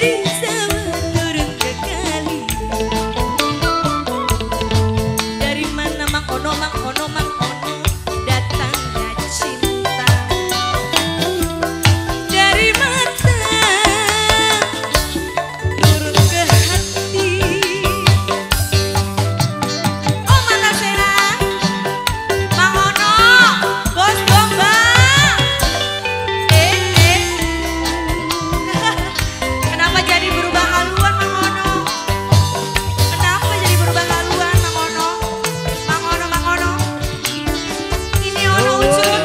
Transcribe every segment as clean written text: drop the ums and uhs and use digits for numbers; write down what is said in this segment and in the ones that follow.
Dari sawah turun ke kali. Dari mana Mang Ono, Mang Ono, Mang Ono datangnya cinta. Dari mata turun ke hati. Oh mana Sera, Mang Ono, bos domba. Kenapa jadi berubah haluan Mang Ono? Kenapa jadi berubah haluan Mang Ono? Mang Ono, Mang Ono. Ini Ono Ucup.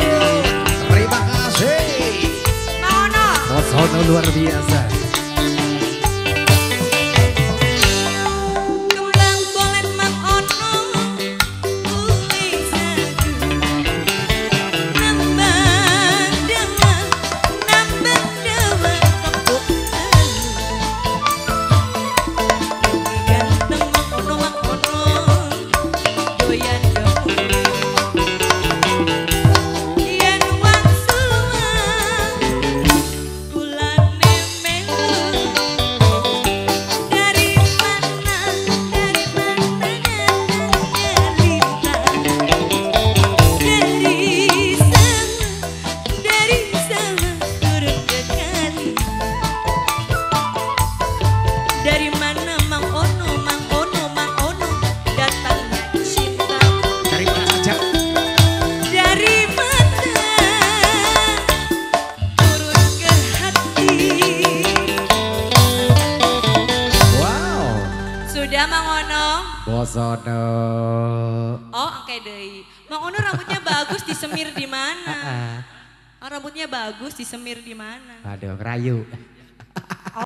Terima kasih. Mang Ono. Bos Ono luar biasa. Kembang bolet Mang Ono, bumi sagu. Nambah dewa, nambah dewa tepuk telu. Ganteng Mang Ono, Mang Ono, doyan gawe. Yen wangsulan, kulane melu. Dari mana datangnya lintang? Dari sawah turun ke kali. Dari mana Mang Ono, Mang Ono, Mang Ono datangnya cinta. Dari mana saja? Dari mata turun ke hati. Wow. Sudah Mang Ono. Bos Ono. Oh, angke deui. Mang Ono rambutnya bagus disemir di mana? Oh, rambutnya bagus disemir di mana? Aduh, ngerayu.